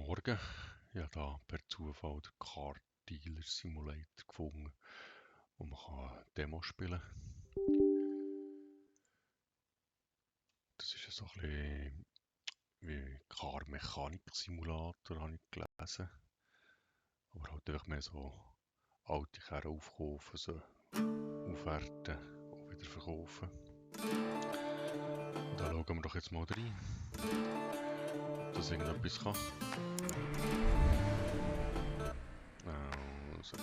Morgen. Ich habe da per Zufall den Car Dealer Simulator gefunden, wo man eine Demo spielen kann. Das ist so ein bisschen wie Car Mechanik Simulator, habe ich gelesen. Aber halt einfach mehr so alte Karren aufkaufen, so aufwerten und wieder verkaufen. Da schauen wir doch jetzt mal rein, ob das irgendetwas kann. Also,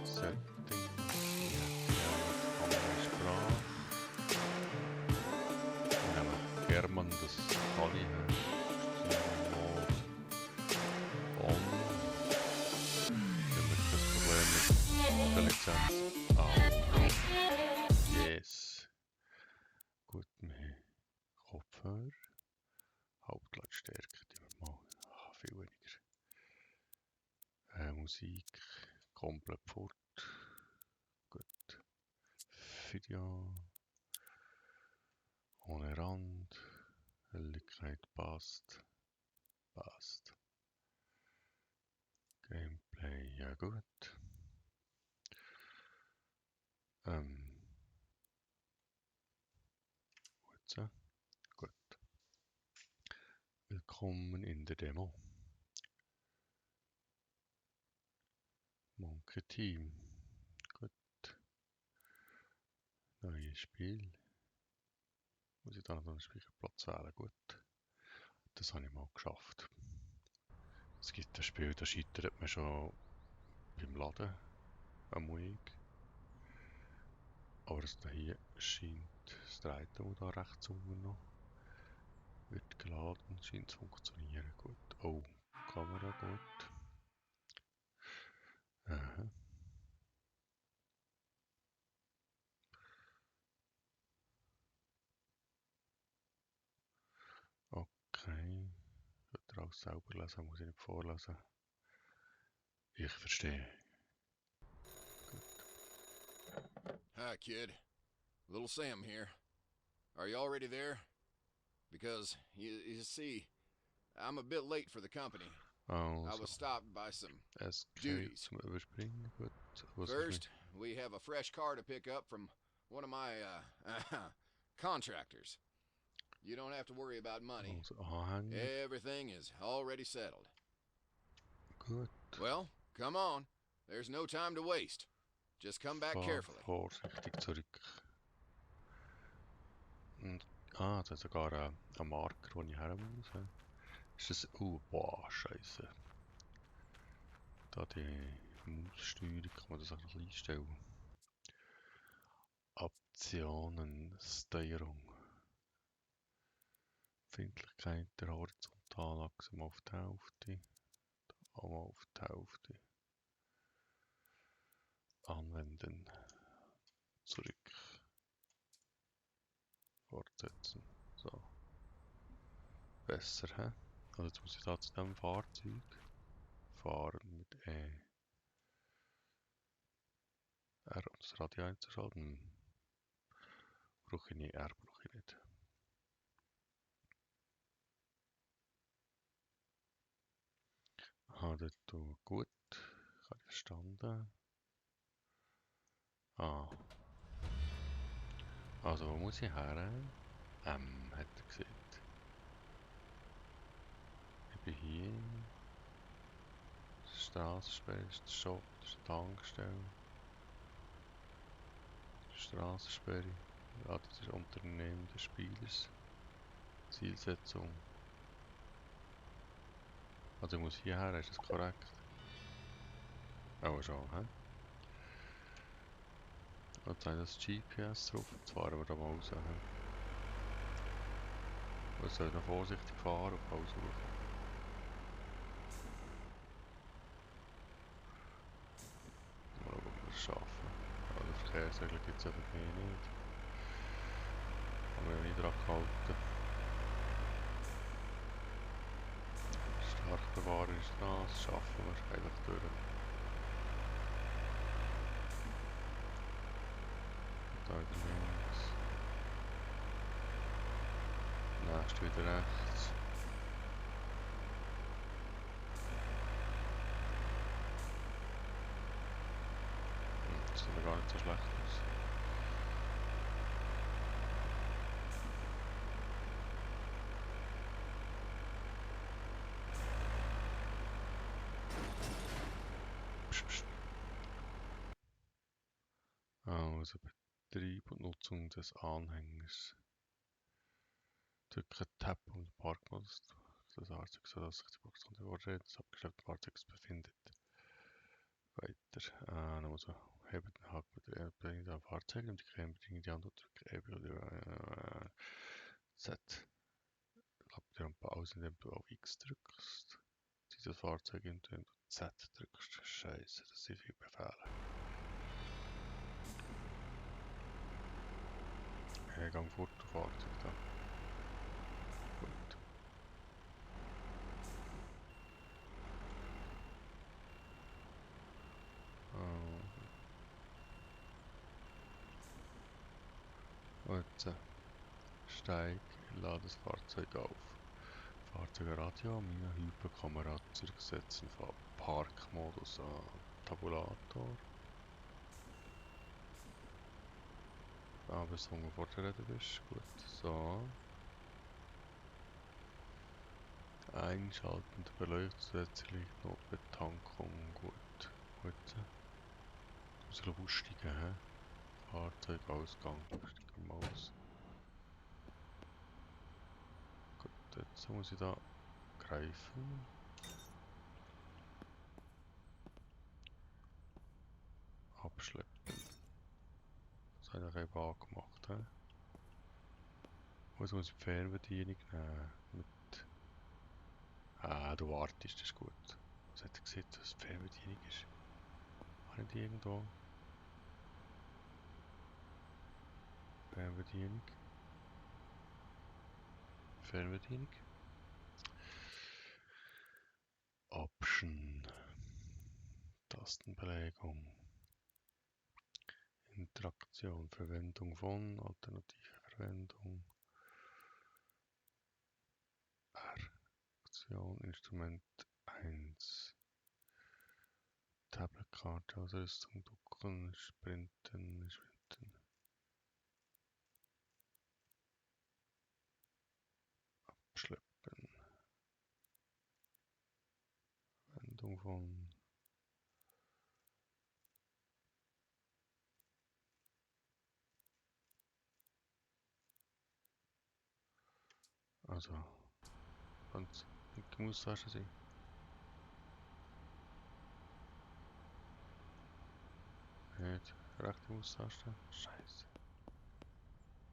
Setting, Sprache. Wir nehmen German, das kann ich. On. Damit das Problem mit der Lizenz. Ah, yes. Gut, wir haben Kopfhörer. Hauptlautstärke, die wir mal. Viel weniger. Musik komplett fort. Gut. Video. Ohne Rand. Helligkeit passt. Passt. Gameplay, ja gut. Gut so. Gut. Willkommen in der Demo. Monkey Team. Gut. Neues Spiel. Muss ich da noch einen Speicherplatz wählen? Gut. Das habe ich mal geschafft. Es gibt ein Spiel, da scheitert man schon beim Laden am Weg. Aber das hier scheint, das dreht auch da rechts unten noch. Wird geladen, scheint zu funktionieren. Gut. Oh, Kamera gut. Aha. Okay. Könnt ihr auch selber lesen, muss ich nicht vorlesen. Ich verstehe. Hi, kid. Little Sam here. Are you already there? Because, you see, I'm a bit late for the company. Also, I was stopped by some Escape duties. zum Überspringen. Gut. Was First, we have a fresh car to pick up from one of my, contractors. You don't have to worry about money. Also, Anhänger. Everything is already settled. Gut. Well, come on. There's no time to waste. Just come back carefully. Vorsichtig zurück. Und, das ist sogar ein Marker, wo ich her muss. Ist das... boah, scheiße. Da die Maussteuerung, kann man das auch noch einstellen. Optionen, Steuerung. Empfindlichkeit der Horizontalachse mal auf die Hälfte. Da mal auf die Hälfte. Anwenden. Zurück. Fortsetzen. So. Besser, hä? Also jetzt muss ich da zu diesem Fahrzeug fahren mit E. R, um das Radio einzuschalten. Brauche ich nicht, R brauche ich nicht. Aha, dort gut. Ich habe verstanden. Also wo muss ich her? Hat er gesagt. Ich bin hier. Straßensperre ist der Shop, das ist die Tankstelle. Straßensperre. Ja, das ist Unternehmen des Spielers. Zielsetzung. Also ich muss hierher, ist das korrekt? Oh schon, hä? Jetzt haben wir das GPS drauf, jetzt fahren wir da mal raus. Wir sollen noch vorsichtig fahren und alles suchen. Mal schauen, ob wir es schaffen. Also Verkehrsregeln gibt es einfach hier nicht. Haben wir ja nicht dran gehalten. Stark bewahren ist das schaffen wir einfach durch. Da wieder links. Nächst wieder rechts. so schlecht aus. Psst, psst. Also Betrieb und Nutzung des Anhängers. Drücke Tab, um den Parkmodus des Fahrzeugs, sodass sich die Produktion der Orte des abgeschleppten Fahrzeugs befindet. Weiter. Dann muss man heben den Haken mit der Erdbedingung am Fahrzeug und die Cremebedingung die Hand und drücke Z. Klappt die Rampe aus, indem du auf X drückst. Dieses Fahrzeug, indem du Z drückst. Scheiße, das sind viele Befehle. Gang fort, du Fahrzeug da. Gut. Und steig, lade das Fahrzeug auf. Fahrzeugradio, meine Hyperkamera zurücksetzen, Parkmodus an, Tabulator. Bis du vor der Rede bist, gut, so. Einschalten der Beleuchtung, zusätzlich Notbetankung, gut. Gut. Ich muss aussteigen, hä? Fahrzeugausgang, steigen wir aus. Gut, jetzt muss ich da greifen. Abschleppen. Das habe ich eben angemacht, hä? Jetzt muss ich die Fernbedienung nehmen. Mit du wartest, das ist gut. Was hat er gesehen, dass es die Fernbedienung ist? Habe ich die irgendwo? Fernbedienung. Fernbedienung. Option. Tastenbelegung. Interaktion. Verwendung von. Alternative Verwendung. R. Aktion. Instrument 1. Tabletkarte. Ausrüstung. Ducken. Sprinten. Abschleppen. Verwendung von. Also, ganz linke Maustaste sein. Nicht. Rechte Maustaste. Scheiße.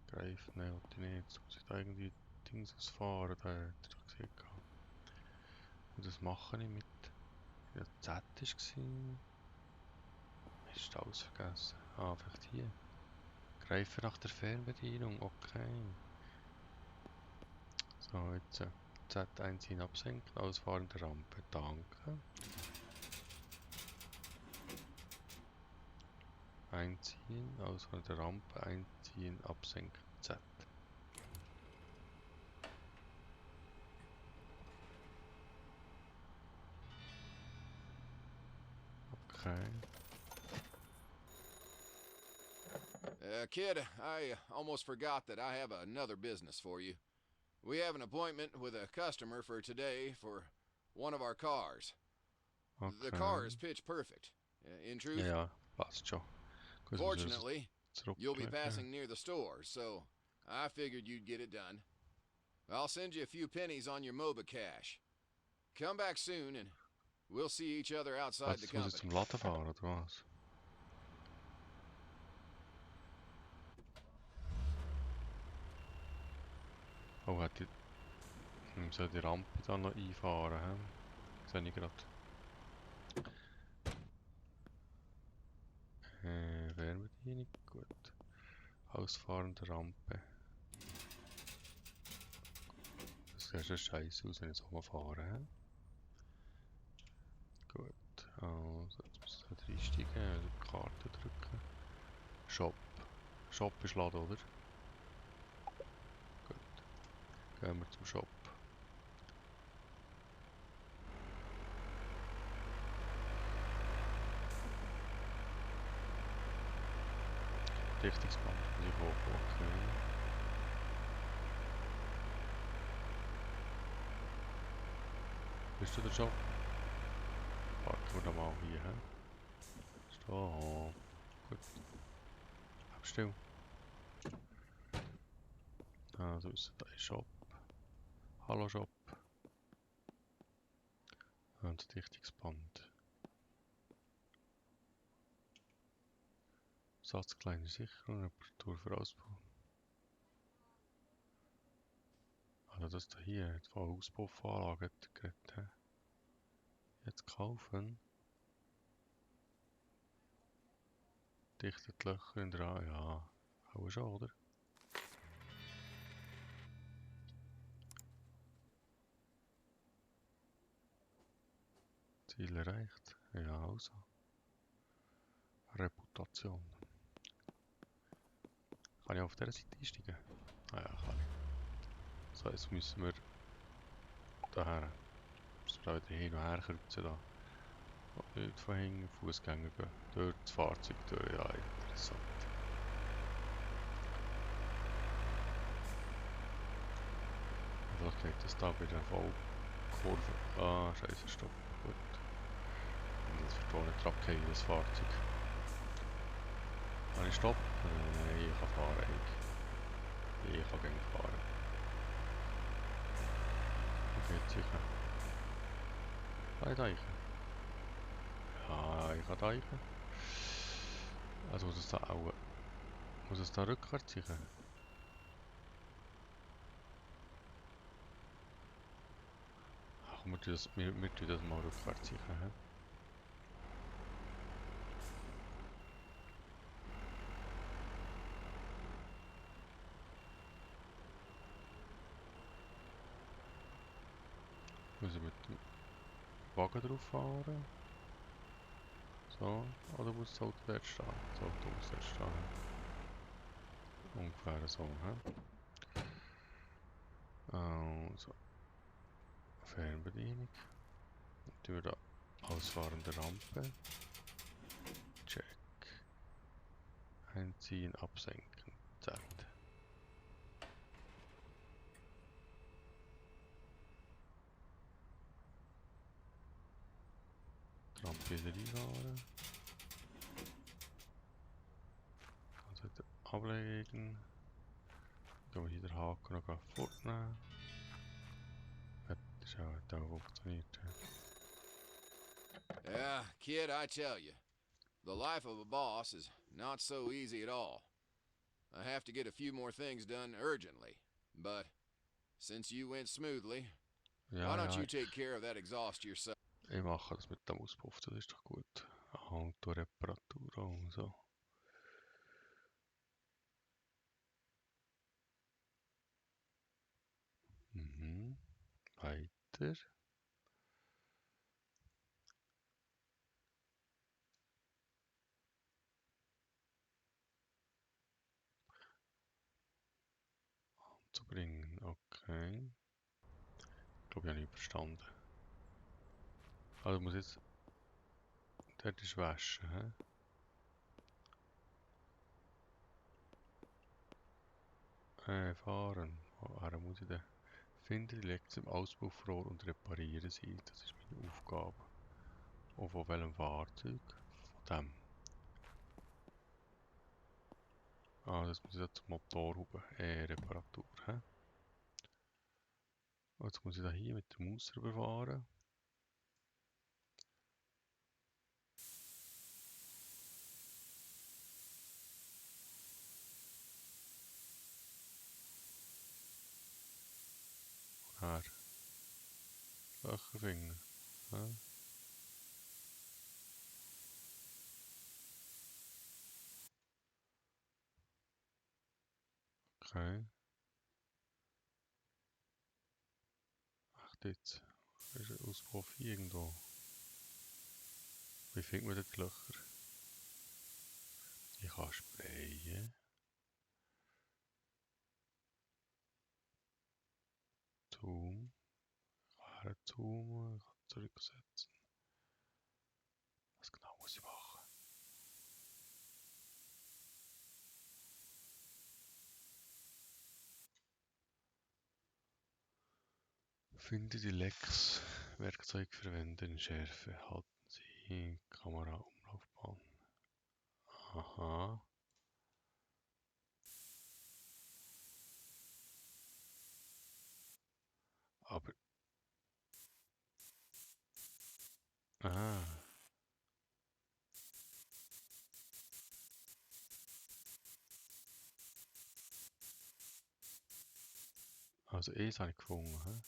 Greifen, nein, wollte ich nicht. Jetzt muss ich da irgendwie Dings ausfahren. Da hat er doch gesehen. Und das mache ich mit. Ja, Z war. Mist, alles vergessen. Ah, vielleicht hier. Greife nach der Fernbedienung. Okay. So, jetzt Z1 hin absenken. Ausfahrende Rampe. Danke. Einziehen. Ausfahrende Rampe. Einziehen. Absenken. Z. Okay. Kid, I almost forgot that I have another business for you. We have an appointment with a customer for today for one of our cars. Okay. The car is pitch perfect. In truth, Ja, passt schon. Gut, fortunately, you'll be zurücklegen. passing near the store, so I figured you'd get it done. I'll send you a few pennies on your MOBA cash. Come back soon and we'll see each other outside the Jetzt muss ich company. zum Laden fahren, oder was? Oh, hat die... Ich soll die Rampe da noch einfahren, hä? Sehe ich gerade. Fernbedienung, gut. Ausfahrende Rampe. Das sieht schon scheiße aus, wenn ich so mal fahre, hä? Gut, also jetzt muss ich halt reinsteigen, also die Karte drücken. Shop. Shop ist Laden, oder? Gut. Gehen wir zum Shop. Dichtungsband muss ich hoch, okay. Bist du da schon? Warten wir da mal hier, hä? Stopp. Gut. Bleib still. Also ist da ein Shop. Hallo Shop. Und Dichtungsband. Satz kleine Sicherung, Reparatur für Ausbau. Also das da hier, von Ausbauvorlage geredet, hä? Jetzt kaufen. Dichtet Löcher in der ja, auch schon, oder? Ziel erreicht. Ja, also. Reputation. Kann ich auf dieser Seite einsteigen? Ah ja, kann ich. So, jetzt müssen wir daher. Müssen wir da wieder hin und her kreuzen da. Und nicht von hinten, Fußgänger gehen. Dort das Fahrzeug durch, ja, interessant. Vielleicht geht das da bei der Vollkurve. Ah, scheiße, stopp. Gut. Und jetzt wird auch nicht abgehen, das Fahrzeug. Kann ich stoppen? Nein, ich kann fahren eigentlich. Ich kann gerne fahren. Wie geht's sicher? Kann ich deichen? Ja, ich kann deichen. Also muss es da auch... Muss es da rückwärts sicher? Ach, wir tun das mal rückwärts sicher, hä? Muss ich mit dem Wagen drauf fahren? So, oder muss das Auto dort stehen? Das Auto muss dort stehen. Ungefähr so, hä? Also, Fernbedienung. Dann tun wir da ausfahrende Rampe. Check. Einziehen, absenken. Z. Rampe wieder reinfahren. Also wieder ablegen. Gehen wir hier den Haken noch fortnehmen. Hat auch funktioniert. Yeah, kid, I tell you, the life of a boss is not so easy at all. I have to get a few more things done urgently, but since you went smoothly, why Ja, don't ja, you take care of that exhaust yourself? ich mache das mit dem Auspuff, das ist doch gut. Autoreparatur und so. Mhm. Weiter. Zu bringen, okay. Ich glaube, ich habe nicht verstanden. Also muss jetzt... Dort ist waschen, hä? Fahren. Woher muss ich denn? Finde die Lex im Auspuffrohr und repariere sie. Das ist meine Aufgabe. Und von welchem Fahrzeug? Von dem. Ah, das muss ich jetzt zum Motorhaube. Reparatur, hä? Jetzt muss ich da hier mit der Maus rüberfahren. Her. Löcher finden. Hä? Okay. Echt jetzt. Ist ein Auspuff hier irgendwo? Wie findet man denn die Löcher? Ich kann sprayen. Zoom. Ich kann herzoomen. Ich kann zurücksetzen. Was genau muss ich machen? Finde die Lecks. Werkzeug verwenden. Schärfe. Halten Sie Kamera Umlaufbahn. Aha. Aber. Ah. Also das habe ich gefunden. Hä?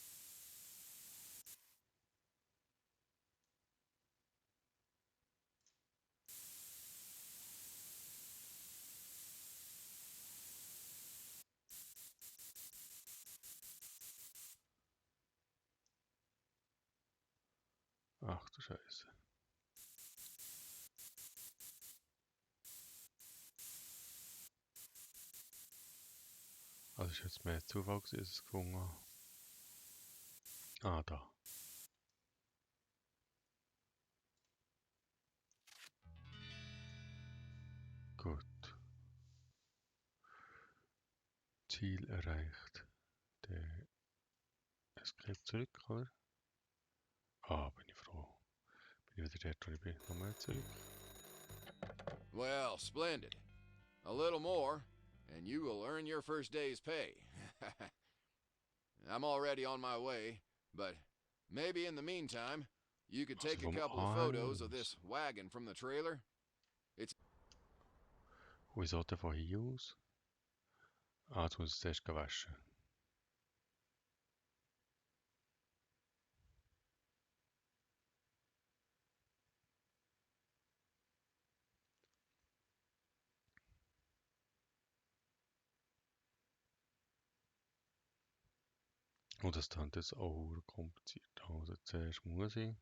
Ach du Scheiße. Also ist jetzt mehr Zufall gewesen, dass ich es gefunden habe. Ah, da. Gut. Ziel erreicht. Der Escape zurück, oder? Ah, bin ich froh. Bin ich wieder dort, wo ich bin. Nochmal zurück. Well, splendid. A little more, and you will earn your first day's pay. I'm already on my way, but maybe in the meantime, you could Also take a vom couple of photos of this Anhänger. wagon from the trailer. Wieso denn von hier aus? Ah, jetzt muss ich es zuerst waschen. Und das klingt jetzt auch kompliziert. Also zuerst muss ich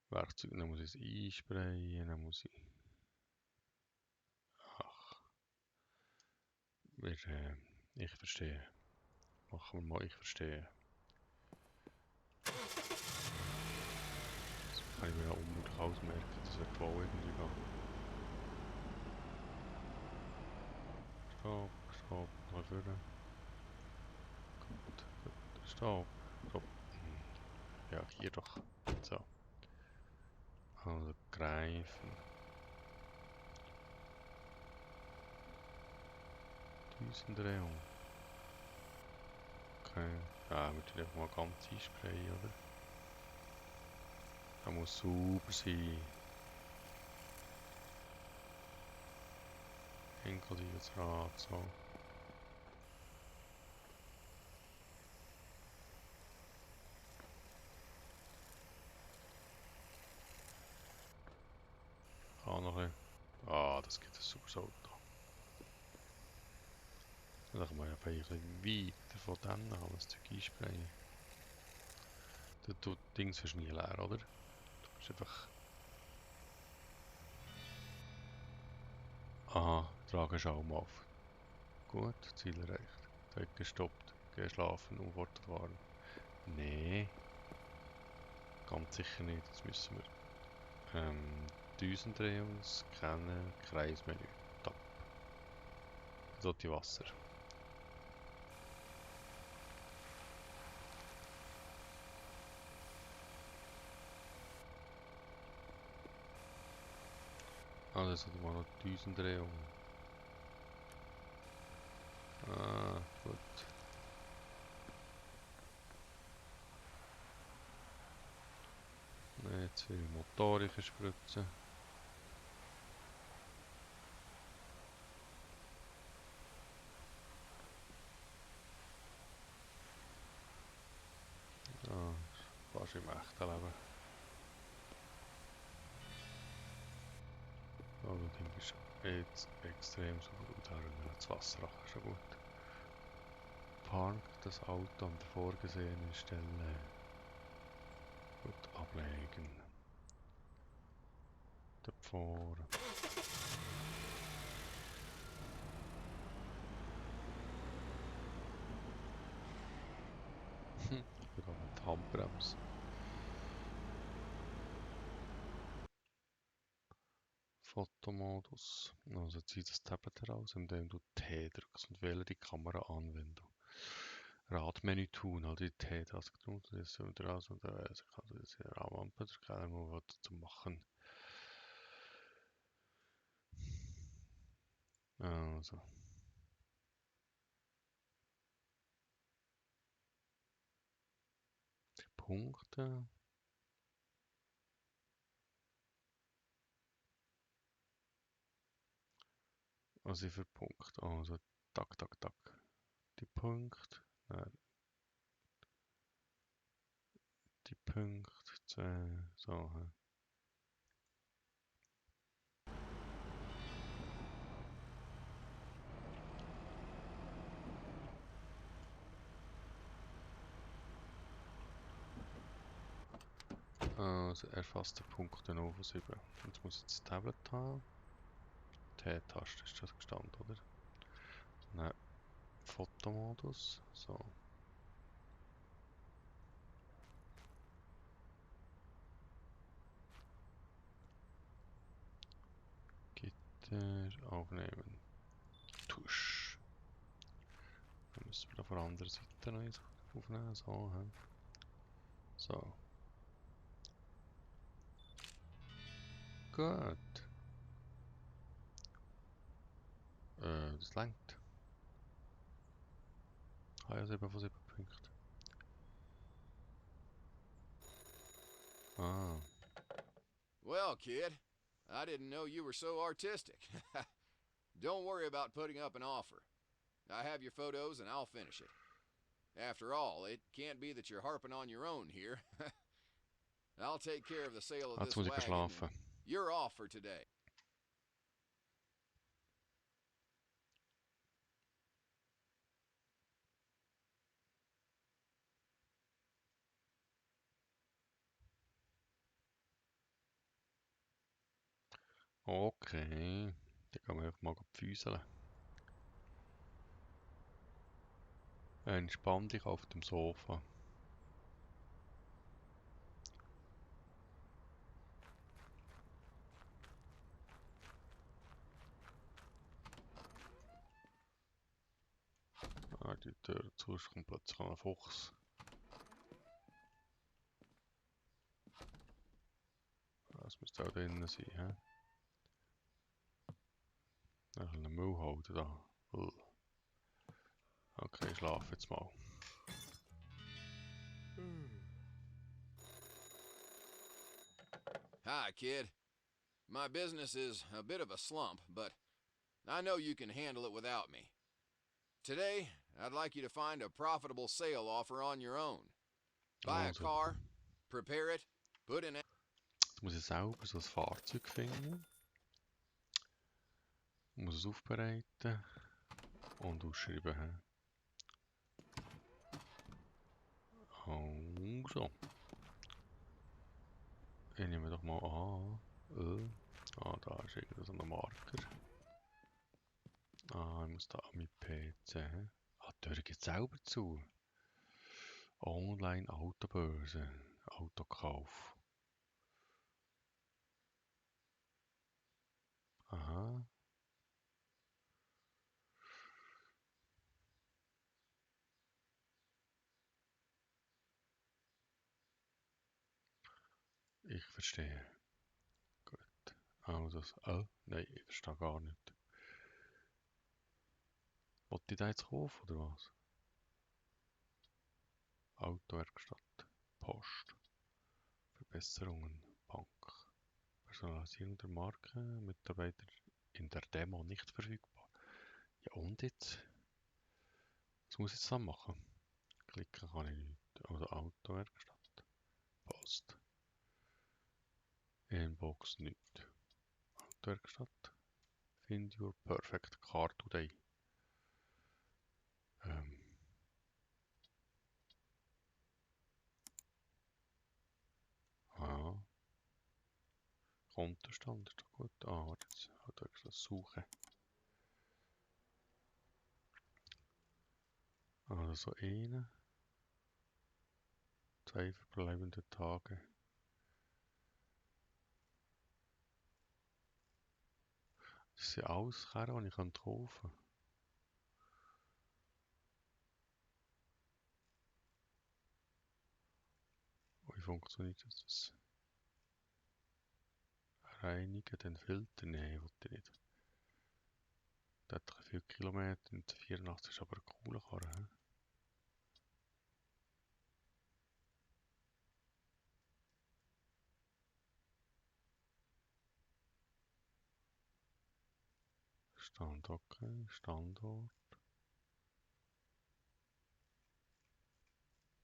Werkzeug, dann muss ich es einsprayen, dann muss ich... Ach, ich verstehe. Machen wir mal, ich verstehe. Das kann ich mir ja unmöglich ausmerken, das wird wohl irgendwie gehen. Stopp, stopp, mal vorne. Gut, gut, stopp, stopp. Ja, hier doch. So. Also greifen. Düsendrehung. Okay. Ja, wir tun einfach mal ganz einsprayen, oder? Er muss sauber sein. Inklusive das Rad, so. Auch noch ein bisschen. Ah, das gibt ein super Auto. Dann kann man ja vielleicht ein bisschen weiter von dann an das Zeug einsprayen. Das Ding ist nie leer, oder? Du kannst einfach... Aha, Tragenschaum auf. Gut, Ziel erreicht. Zeug gestoppt. Geh schlafen, um fortzufahren. Nee, ganz sicher nicht. Jetzt müssen wir Düsendrehung, Scannen, Kreismenü. Tab. So die Wasser. Ah, das hat mal noch Düsendrehung. Ah, gut. Jetzt will ich Motorik spritzen. Ah, fast im echten Leben. Oh, das Ding ist jetzt extrem sauber und darum das Wasser auch schon gut. Park das Auto an der vorgesehenen Stelle. Gut ablegen. Davor. Ich bin mit Handbremse. Fotomodus. Also zieh das Tablet heraus, indem du T drückst und wähle die Kameraanwendung. Radmenü tun, also die T-Taste gedrückt, das ist wieder raus und also kann das hier auch drücken, was zu machen. Also. Die Punkte. Was sind für Punkte? Also, tak, tak, tak. Die Punkte. Nein. Die Punkte. So. Also erfasste Punkte noch von 7. Jetzt muss ich das Tablet haben. T-Taste ist das gestanden, oder? Nein. Fotomodus. So. Gitter aufnehmen. Tusch. Dann müssen wir da von der anderen Seite noch eins aufnehmen. So. So. Gut. Das langt. Ja, 7 von 7 Punkten. Ah. Well, kid, I didn't know you were so artistic. Don't worry about putting up an offer. I have your photos and I'll finish it. After all, it can't be that you're harping on your own here. I'll take care of the sale of Jetzt this muss ich wagon, schlafen. and you're off for today. Okay. Dann gehen wir einfach mal füßeln. Entspann dich auf dem Sofa. Ah, die Tür zu, es kommt plötzlich ein Fuchs. Das müsste auch drinnen sein, hä? Ein Müllhalter da. Okay, ich schlafe jetzt mal. Hi, kid. My business is a bit of a slump, but I know you can handle it without me. Today, I'd like you to find a profitable sale offer on your own. Buy a Also, car, prepare it, put in jetzt muss ich selber so ein Fahrzeug finden. Muss es aufbereiten und ausschreiben. Hä? Also. Ich nehme doch mal an. Da ist irgendein so ein Marker. Ich muss da an mein PC. Die Tür geht selber zu. Online Autobörse. Autokauf. Aha. Ich verstehe. Gut. Also, nein, ich verstehe gar nicht. Wollte ich da jetzt kaufen oder was? Autowerkstatt. Post. Verbesserungen. Bank. Personalisierung der Marke. Mitarbeiter in der Demo nicht verfügbar. Ja und jetzt? Was muss ich jetzt da machen? Klicken kann ich nicht. Oder Autowerkstatt. Post. Inbox nicht. Autowerkstatt. Find your perfect car today. Ja. Kontostand ist doch gut. Warte jetzt. Autowerkstatt suchen. Also eine. 2 verbleibende Tage. Das sind alles Karren, die ich kaufen kann. funktioniert das? Reinigen, den Filter? Nein, wollte ich nicht. Der hat 4 Kilometer und 84 ist aber eine coole Karre. He? Stand, okay, Standort.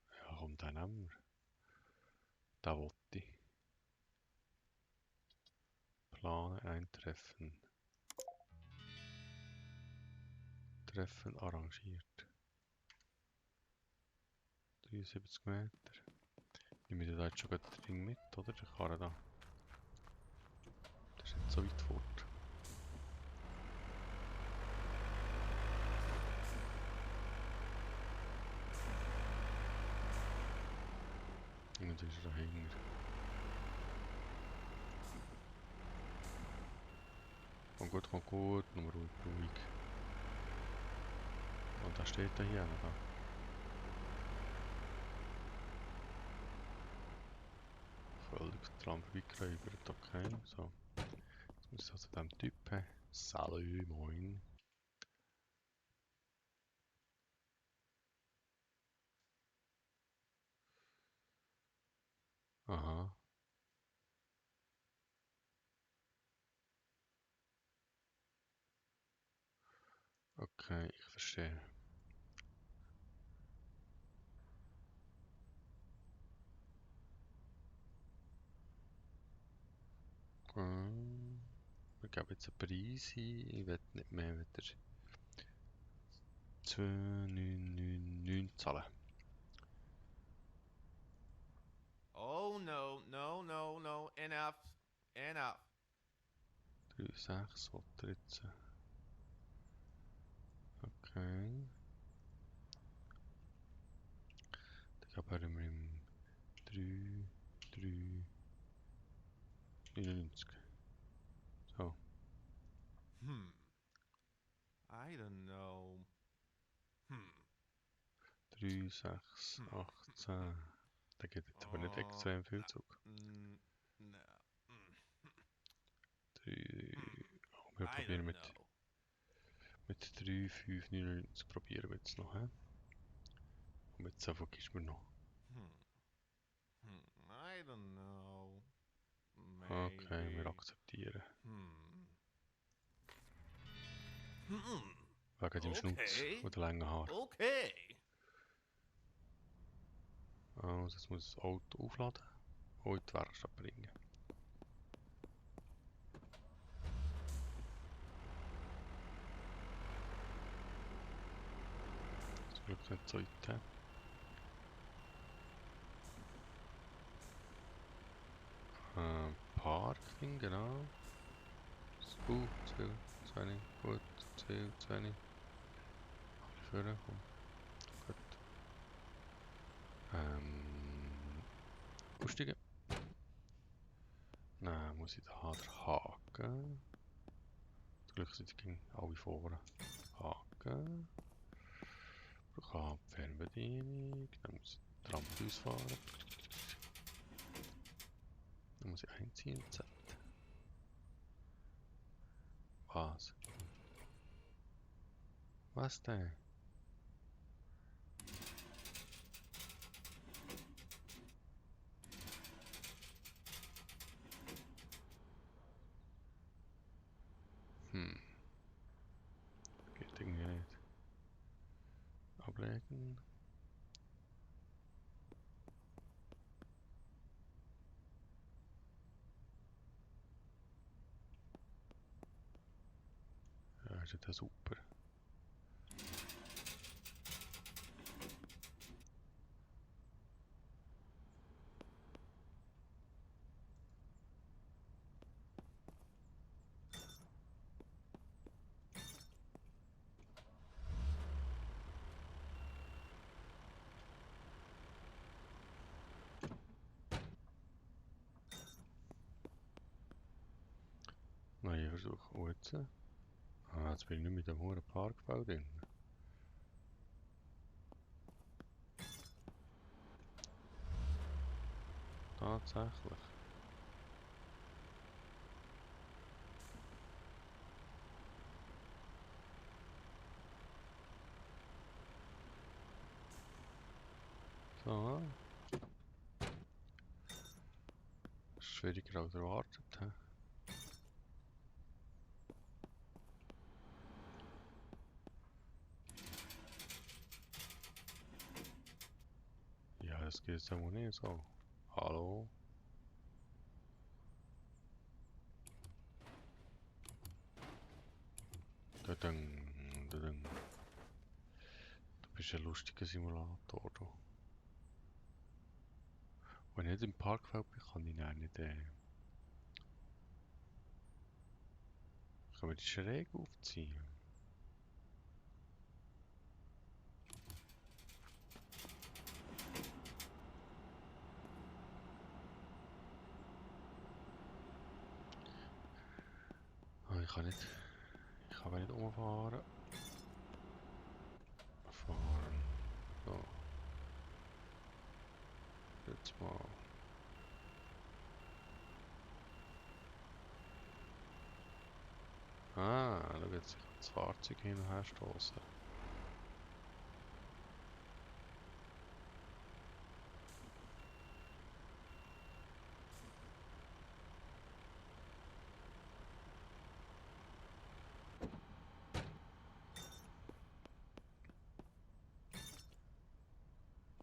Ja, komm, den nehmen wir. Den wollte ich. Plane eintreffen. Treffen arrangiert. 73 Meter. Nehmen wir da jetzt schon den Ding mit, oder? Der Karre da. Der ist nicht so weit fort. Und dann ist er dahinter. Kommt gut, nur ruhig, ruhig. Und da steht er hier, da. Völlig dran vorbeigeräubert, okay, so. Jetzt muss ich also dem Typen. Salü, moin. Aha. Okay, ich verstehe. Wir geben jetzt einen Preis ein. Ich will nicht mehr wieder 2,999 zahlen. Oh no, no, no, no, enough, enough. 3,6 wollte er jetzt. Okay. Dann geben wir ihm 3,99. So. I don't know. 3,618. Der geht jetzt aber nicht extrem viel zurück. No. 3. Oh, wir I probieren don't know. mit 3,599 probieren wir jetzt noch. He? Und jetzt einfach gibst du mir noch. I don't know. Okay, wir Maybe. akzeptieren. Hmm. Wegen deinem Schnauz Okay. und den langen Haaren. Okay. Also jetzt muss ich das Auto aufladen und in die Werkstatt bringen. Zum Glück nicht so weit. Parking, genau. Zu wenig, gut, zu wenig. Vorne, komm. Gut. Aussteigen. Dann muss ich da den Haken. Zum Glück sind die alle vorne. Haken. Ich habe die Fernbedienung. Dann muss ich die Rampe ausfahren. Dann muss ich einziehen. Z. Was? Was denn? Geht irgendwie nicht. Ablegen. Ja, ist ja super. Neuer Versuch. Und jetzt? Ah, jetzt bin ich nicht mit dem hohen Parkbau drin. Tatsächlich. So. Schwieriger als erwartet. He? Ja, das geht jetzt auch nicht so. Hallo? Dadang, dadang. Du bist ein lustiger Simulator, du. Wenn ich nicht im Parkfeld bin, kann ich dann nicht... Können wir die schräg aufziehen? Ah, ich kann nicht... Ich kann nicht umfahren. Fahren. So. Jetzt mal. Ah, schau jetzt, ich kann das Fahrzeug hin und her stoßen.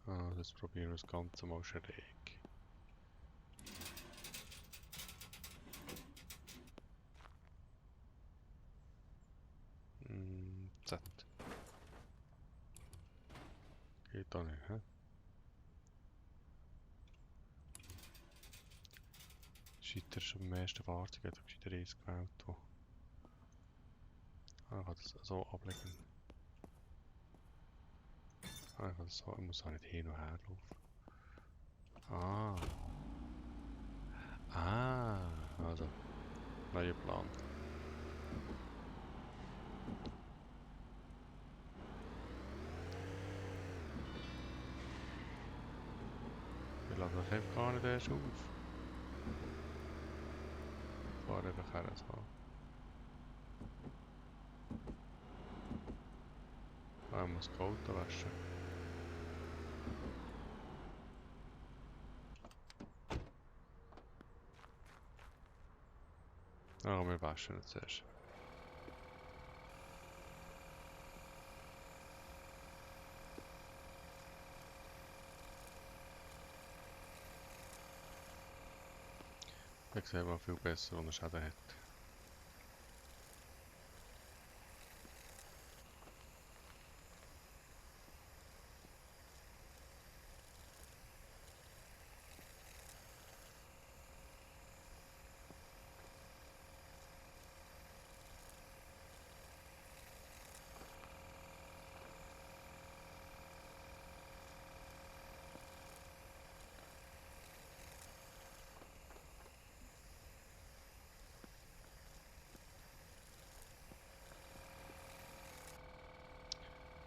Ah, jetzt probieren wir das Ganze mal schräg. Z. Geht da nicht, hä? Scheiter schon beim ersten Fahrzeug, hat er gescheiter eins gewählt. Wo... Ah, ich kann das so ablegen. Ah, ich kann das so, ich muss auch nicht hin und her laufen. Ah. Ah, also, neuer Plan. Ich lade das einfach gar nicht erst auf. Ich fahre einfach her, so. Ah, ich muss das Auto waschen. Ah, wir waschen jetzt erst. Dann sieht man viel besser, wo er Schäden hat.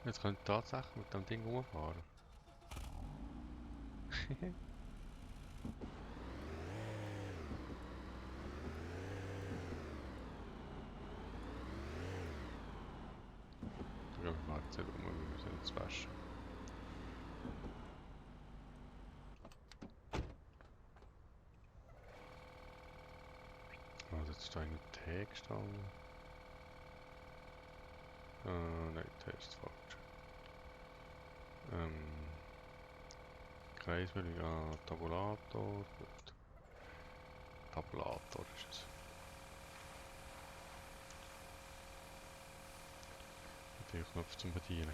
Jetzt könnte ich tatsächlich mit dem Ding rumfahren. Ja, wir fahren jetzt nicht um, wir müssen jetzt waschen. Also jetzt ist da ein T gestanden. Nein, T ist falsch. Kreiswelle, ja, Tabulator. Gut. Tabulator ist es. Den Knopf zum Bedienen.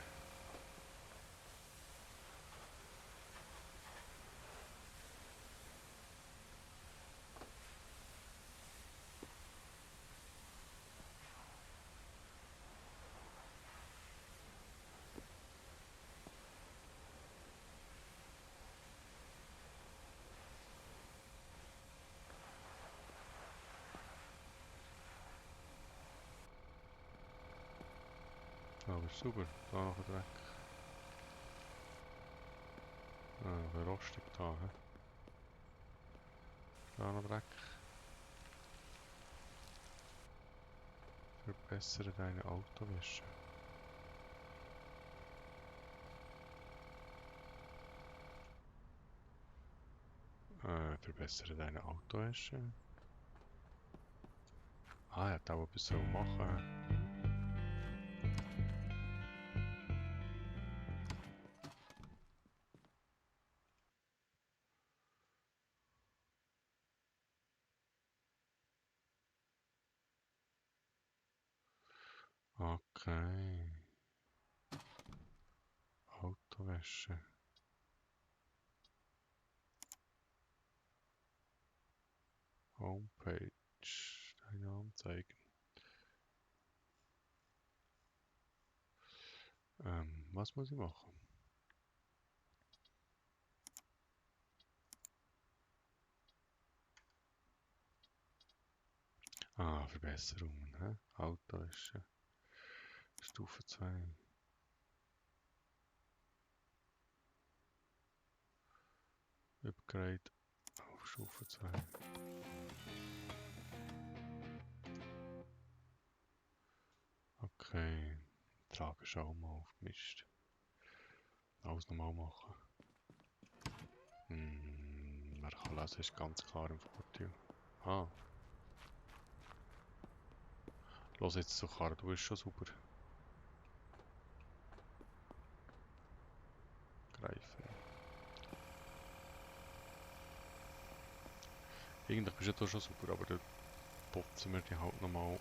Aber super, da noch ein Dreck. Ah, noch ein rostig da, hä? da noch Dreck. Verbessere deine Autowäsche. Verbessere deine Autowäsche. Ah, er hat auch etwas so machen. Okay. Autowäsche. Homepage. Deine Anzeigen. Was muss ich machen? Ah, Verbesserungen. Hä? Autowäsche. Stufe 2. Upgrade auf Stufe 2. Okay. Trage Schaum auf Mist. Alles nochmal machen. Wer kann lesen, ist ganz klar im Vorteil. Ah. Los jetzt so Karre, du bist schon super. Greifen. Eigentlich bist du ja schon super, aber dann putzen wir die halt nochmal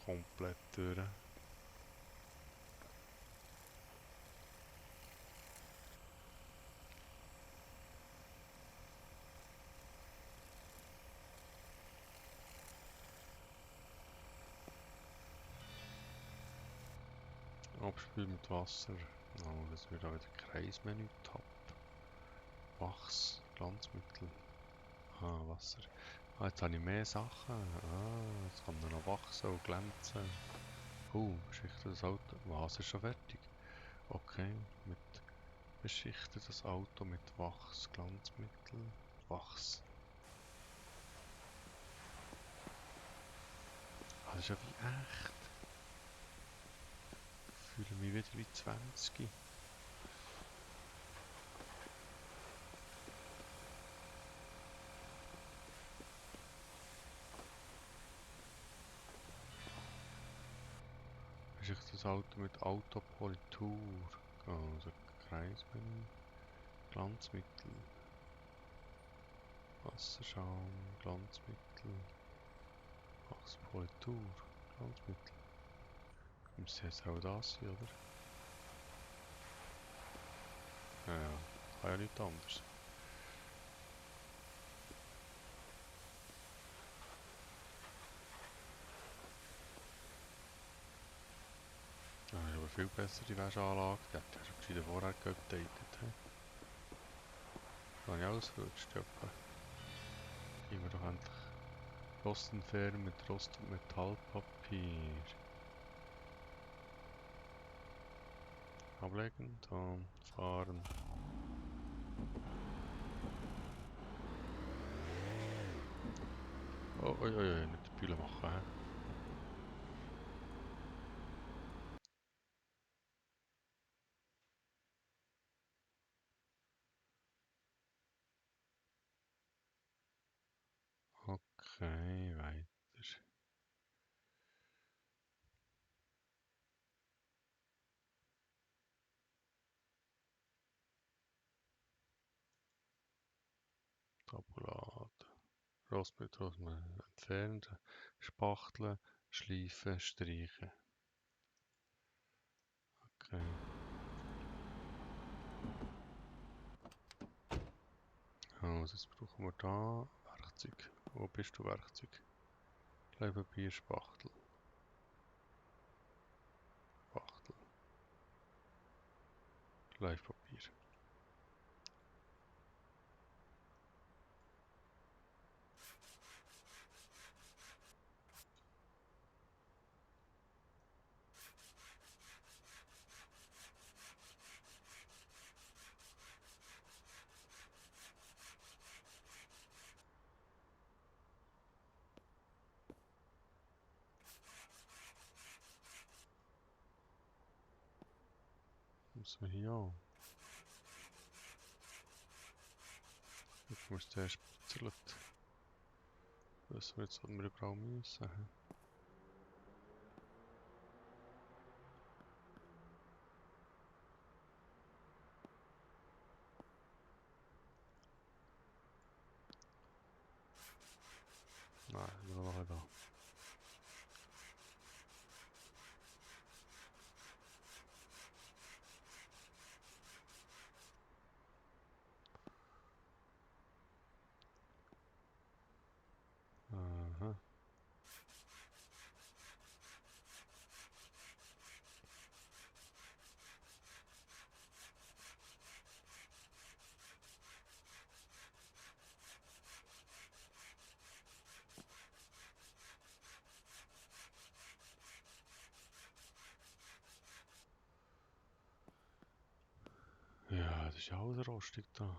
komplett durch. Abspülen mit Wasser. Oh, das wird auch wieder Kreismenü. Tab. Wachs. Glanzmittel. Ah, Wasser. Ah, jetzt habe ich mehr Sachen. Ah, jetzt kann er noch wachsen und glänzen. Beschichte das Auto. Was, ist schon fertig? Okay, beschichte das Auto mit Wachs. Glanzmittel. Wachs. Ah, das ist ja wie echt. Ich fühle mich wieder wie 20. Beschichte das Auto mit Autopolitur. Also Kreismenü. Glanzmittel. Wasserschaum. Glanzmittel. Wachspolitur. Glanzmittel. Müsste jetzt auch das sein, oder? Ja, kann ja nichts anderes. Ja, ist aber viel besser die Wäscheanlage. Die hat ja schon gescheiter vorher geupdatet. Da habe ich alles verrutscht. Gehen wir doch endlich Rost entfernen mit Rost- und Metallpapier. Ablegen, dann fahren. Oh, oi, oi, oi, nicht die Bühne machen. He? Okay, weiter. Tabulade. Rost mit Rost entfernen. Spachteln, schleifen, streichen. Okay. Also jetzt brauchen wir da Werkzeug. Wo bist du, Werkzeug? Klebpapier, Spachtel. Spachtel. Schleifpapier. Müssen wir hier an. Ich muss zuerst spitzelt. Wissen wir jetzt, was wir überall müssen. Hä? Nein, wir sind noch da. Aha. Ja, das ist ja alles rostig da.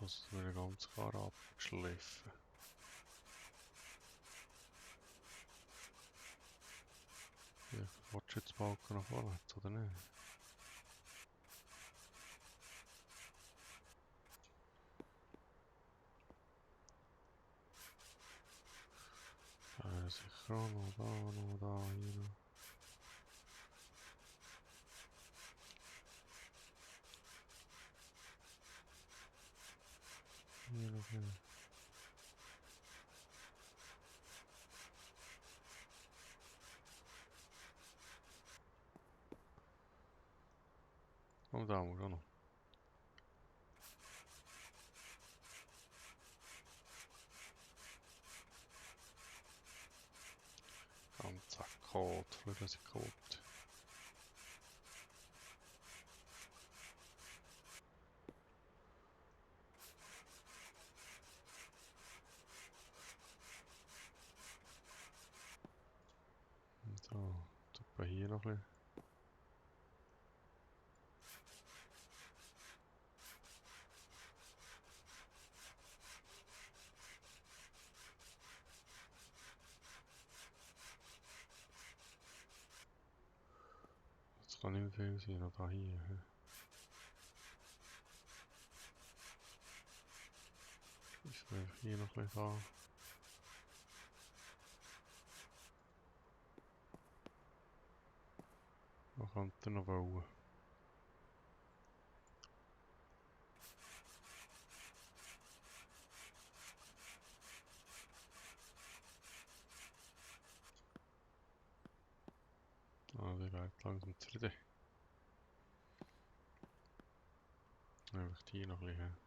Lass mir ganz klar abschleifen. Ja, willst du jetzt Balken nach vorwärts, oder nicht? Sicher auch noch da, hier noch. Hier noch, hier. Und da muss auch noch. Ganzer Code, Flügelcode. So, tut man hier noch ein bisschen. Das kann nicht mehr viel sein, noch da hier. Hä? Ist einfach hier noch ein bisschen da. Man könnte noch bauen. Ah, der geht langsam zufrieden. Einfach hier noch ein bisschen.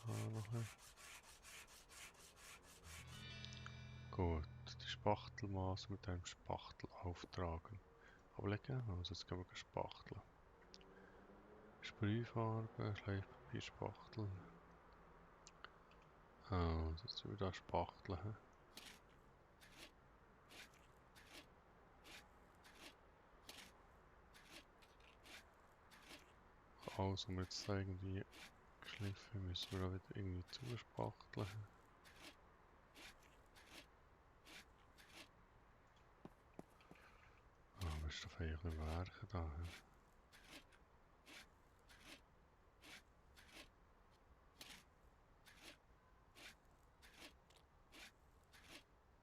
Ah, noch ein bisschen. Gut, die Spachtelmaß mit einem Spachtel auftragen. Ablegen, also jetzt können wir spachteln. Sprühfarbe, Schleifpapierspachtel. Ah, jetzt wieder spachteln. He? Alles, was wir jetzt irgendwie geschliffen müssen wir da wieder irgendwie zuspachteln. Ah, wir ist doch eigentlich Werken da. He?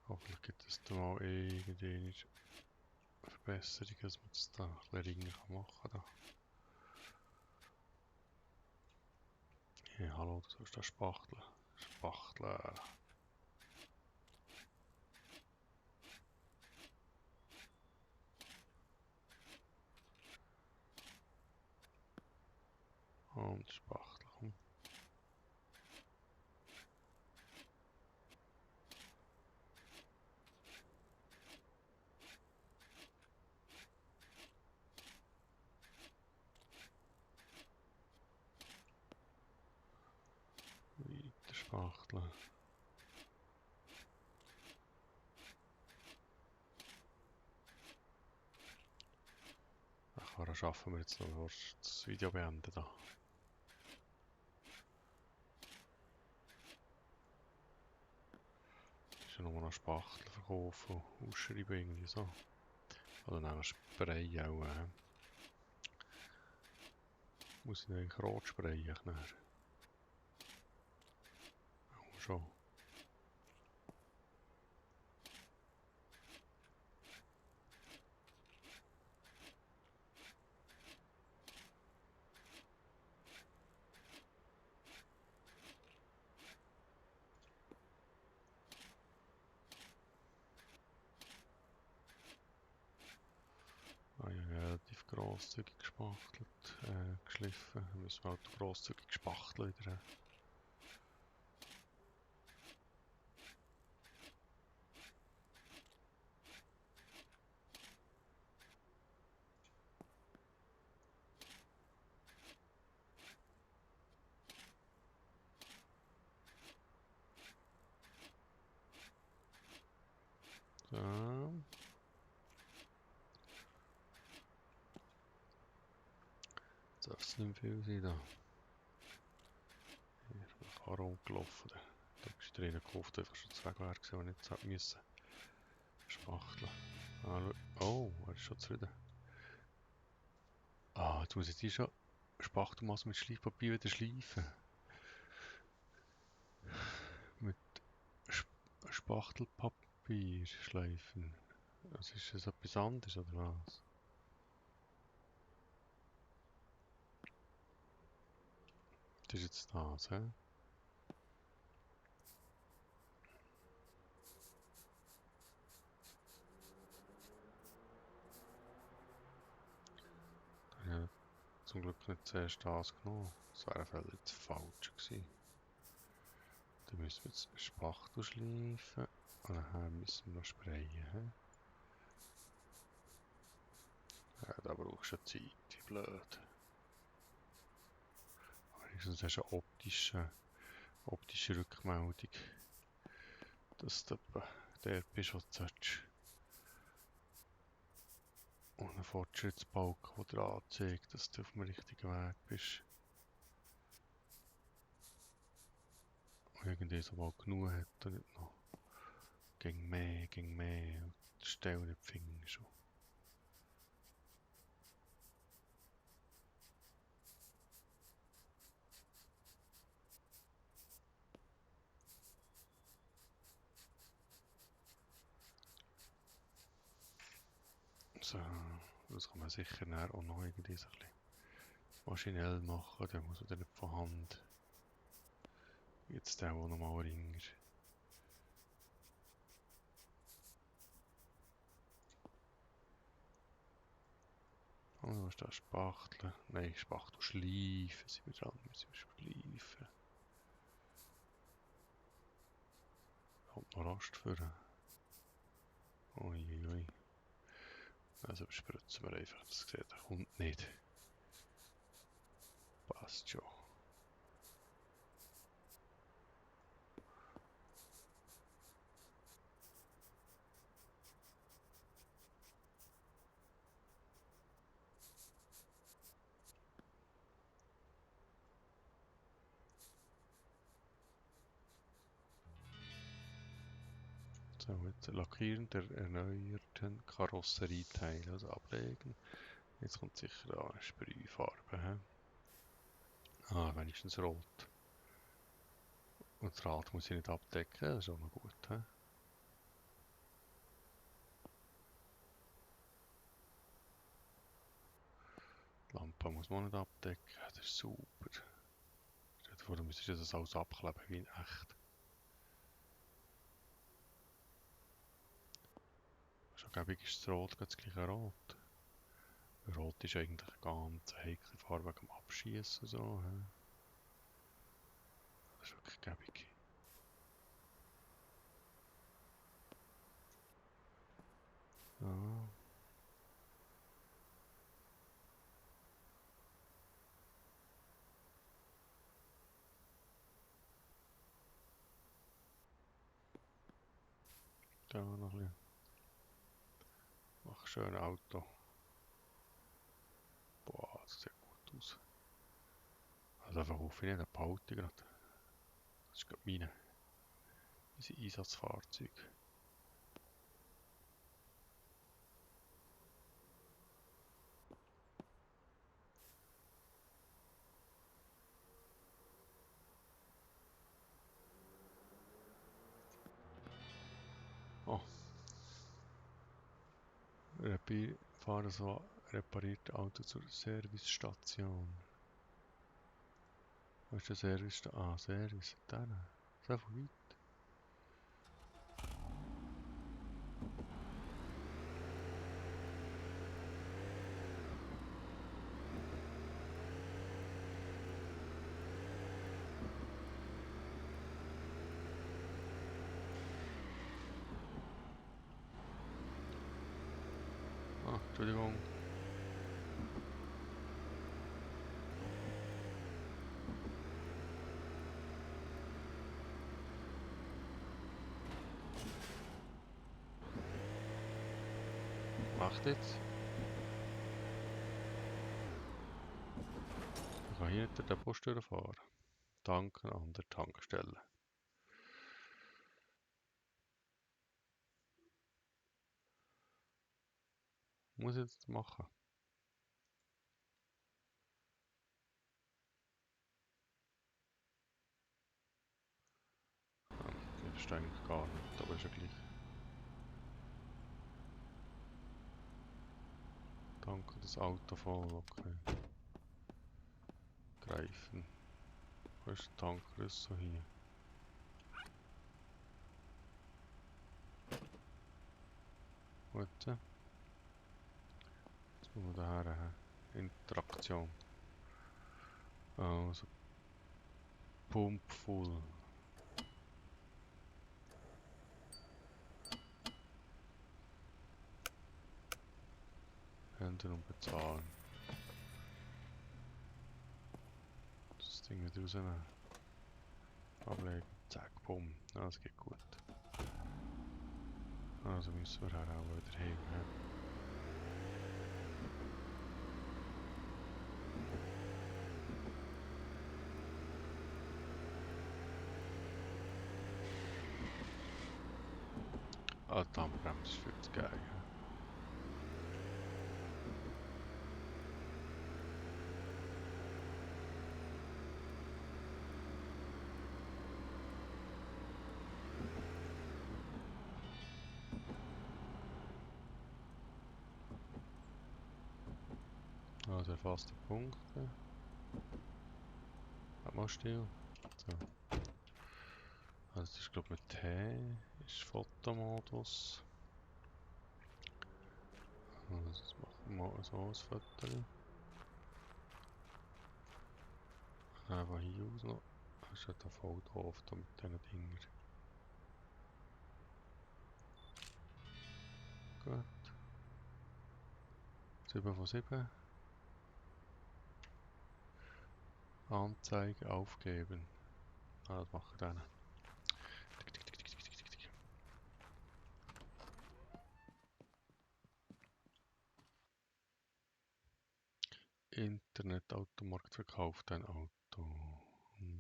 Hoffentlich gibt es da mal irgendeine Verbesserung, dass man das da ein bisschen ringer machen kann. Hey, hallo, du sollst da spachteln. Spachteln. Und spachteln, komm. Weiter spachteln. daran schaffen wir jetzt noch, bevor das Video beenden. Da. Ist ja nur noch Spachtel verkaufen und ausschreiben irgendwie so. Oder dann Spray auch. Muss ich eigentlich rot sprayen? Auch schon. Ah ja, relativ grosszügig gespachtelt, geschliffen. Dann müssen wir halt grosszügig spachteln wieder. So. Jetzt darf es nicht mehr viel sein da. Hier ist ein Fahrer rumgelaufen. Da ist drin gekauft, einfach schon das Wegwerk gewesen, und nicht hat müssen spachteln. Ah, oh, er ist schon zufrieden. Ah, jetzt muss ich die schon Spachtelmasse mit Schleifpapier wieder schleifen. Mit Spachtelpapier schleifen. Also ist das etwas anderes oder was? Das ist jetzt das, hä? Da habe ich zum Glück nicht zuerst das genommen. Das wäre vielleicht jetzt falsch gewesen. Dann müssen wir jetzt Spachtel schleifen. Und nachher müssen wir noch sprayen, hä? Ja, da brauchst du ja Zeit, wie blöd. Wenigstens hast du eine optische Rückmeldung, dass du etwa der bist, was du solltest. Und ein Fortschrittsbalken, der dir anzeigt, dass du auf dem richtigen Weg bist. Und irgendwie so mal genug hat und nicht noch gegen mehr und die Stelle nicht finden schon. So, das kann man sicher dann auch noch irgendwie so ein bisschen maschinell machen, dann muss man dann nicht von Hand. Jetzt der, der nochmal ringer. Also, was ist das? Spachteln? Nein, Spachtel schleifen sind wir dran, müssen wir schleifen. Kommt noch Rast führen. Uiuiui. Also bespritzen wir einfach, das sieht, der kommt nicht. Passt schon. So, jetzt lackieren der erneuerten Karosserieteile, also ablegen. Jetzt kommt sicher da eine Sprühfarbe. He? Ah, wenigstens rot. Und das Rad muss ich nicht abdecken, das ist auch noch gut. He? Die Lampe muss man auch nicht abdecken, das ist super. Stell dir vor, du müsstest das alles abkleben wie in echt. Schon gäbig ist das Rot das gleiche Rot. Rot ist eigentlich eine ganz heikle Farbe wegen dem Abschießen und so. He? Das ist wirklich gäbig. Ja. Da noch ein bisschen. Mach schön Auto. sehr gut aus. Also einfach hoffe ich nicht, eine Behalte gerade. Das ist gerade mein Einsatzfahrzeug. Oh, fahren so reparierte Auto zur Servicestation. Wo ist der Service? Ah, Service. Da. So viel weit. Ah, Entschuldigung. Macht jetzt. Ich kann hier hinter der Post fahren. Tanken an der Tankstelle. Muss ich jetzt machen. Ich verstehe eigentlich gar nicht, aber ist ja gleich. Tanken das Auto voll, okay. Greifen. Wo ist der Tankrüssel hier? Gut. Jetzt müssen wir daher haben. Interaktion. Also Pump full. Ändern und bezahlen. Das Ding wieder rausnehmen. Ablegen. Zack, bumm. Ja, das geht gut. Also müssen wir auch wieder heben. Ah, die Handbremse ist viel zu geil. Also erfasste Punkte. Halt mal still. So. Also das ist glaube ich mit T. Ist Fotomodus. Also das machen wir mal so ein Foto. Einfach hier aus noch. Das ist ja da voll doof da mit diesen Dinger. Gut. 7 von 7. Anzeige aufgeben. Ah, das mache ich dann. Tick, tick, tick, tick, tick, tick, tick. Internetautomarkt verkauft ein Auto.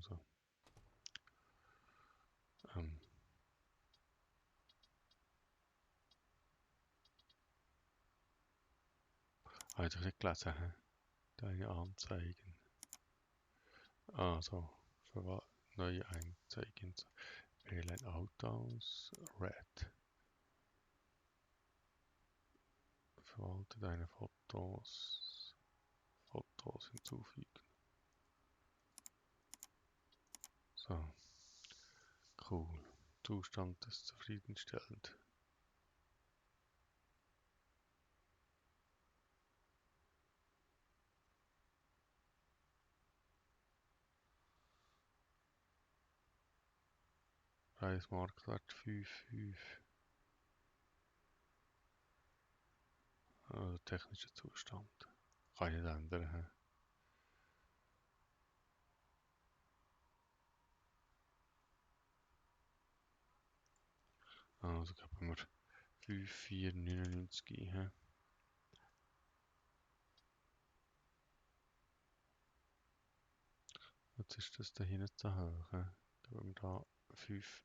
So. Ähm. Habe ich nicht gelesen, hä? Deine Anzeigen. Ah, so. Neue Anzeigen. Wähle ein Auto aus. Red. Verwalte deine Fotos. Fotos hinzufügen. So. Cool. Zustand ist zufriedenstellend. Preismarktwert 5,5. Also technischer Zustand. Kann ich nicht ändern. Hä? Also geben wir 5,499 ein. Hä? jetzt ist das da hinten zu hoch. Geben wir da 5,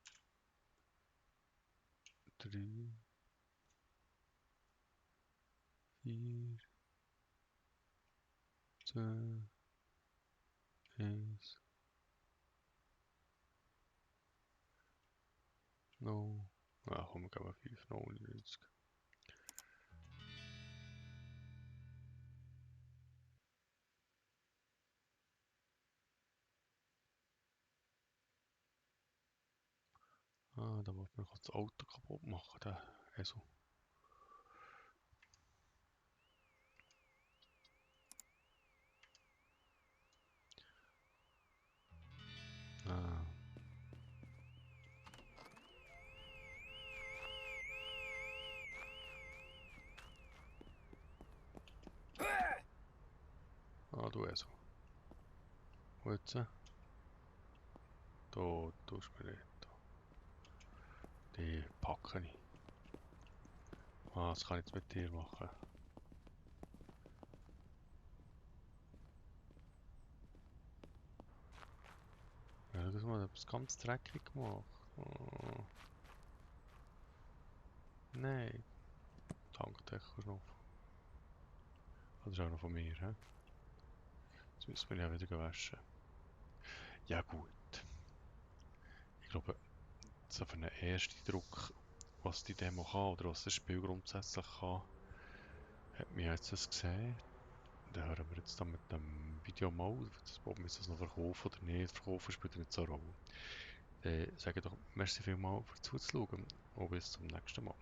3, 4, 2, 1, 0. Ja, komm, wir geben 5, 0, 90. Ah, da wollte man das Auto kaputt machen, der Esel. Ah. Ah, du Esel. Und jetzt? Da tust du mir nicht. Die packe ich. Ah, was kann ich jetzt mit dir machen? Ja, das mal etwas ganz dreckig gemacht. Oh. Nein. Tankdeckel noch. Das ist auch noch von mir, hä? Jetzt müssen wir ja wieder waschen. Ja gut. Ich glaube, so für einen ersten Eindruck, was die Demo kann oder was das Spiel grundsätzlich kann, hat mir jetzt das gesehen. Dann hören wir jetzt dann mit dem Video mal, ob wir das noch verkaufen oder nicht. Verkaufen spielt nicht so eine Rolle. Dann sage doch merci vielmals für zuzuschauen und bis zum nächsten Mal.